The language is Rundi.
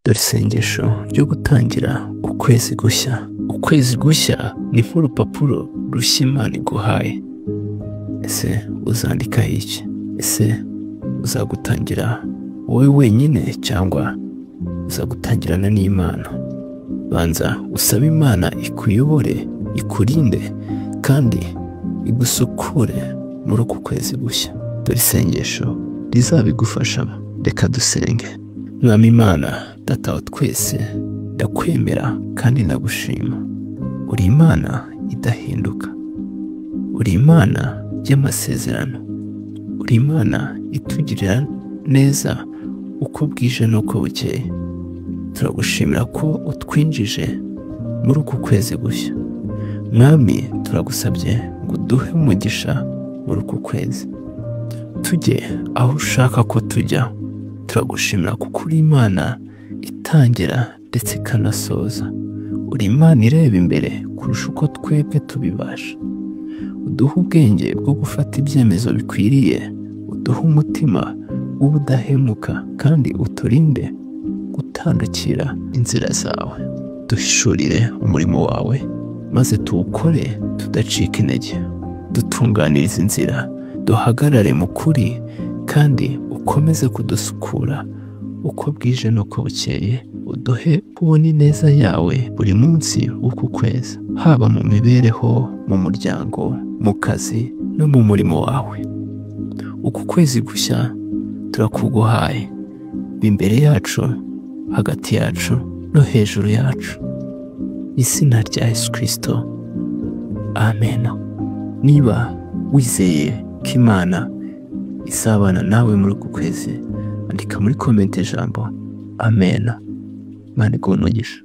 Dore isengesho ryo gutangira ukwezi gushya. Ukwezi gushya ni nk'urupapuro rushya Imana iguhaye. Ese uzandikaho iki? Ese uzagutangira wowe wenyine cyangwa uzagutangirana n'Imana? Banza usabe Imana ikuyobore, ikurinde kandi igusukure muri uku kwezi gushya. Dore isengesho rizabigufashamo. Reka dusenge. Mwami Imana, Data wa twese, ndakwemera kandi ndagushima. Uri Imana idahinduka, uri Imana y'amasezerano, uri Imana itugirira neza uko bwije n'uko bukeye. Turagushimira ko utwinjije muri uku kwezi gushya. Mwami, turagusabye ngo uduhe umugisha muri uku kwezi, tujye aho ushaka ko tujya. Turagushimira kuko uri Imana itangira ndetse ikanasoza. Uri Imana ireba imbere kurusha uko twebwe tubibasha. Uduhe ubwenge bwo gufata ibyemezo bikwiriye, uduhe umutima w'ubudahemuka kandi uturinde gutandukira inzira zawe. Duhishurire umurimo wawe maze tuwukore tudacika intege. Dutunganirize inzira, duhagarare mu kuri kandi ukomeze kudusukura uko bwije n'uko bukeye. Uduhe kubona ineza yawe buri munsi w'uku kwezi, haba mu mibereho, mu muryango, mu kazi no mu murimo wawe. Uku kwezi gushya turakuguhaye, imbere yacu, hagati yacu no hejuru yacu. Izina rya Yesu Kristo, amen. Niba wizeye ko Imana izabana nawe muri uku kwezi, andika muri comment ijambo amen. Imana iguhe umugisha.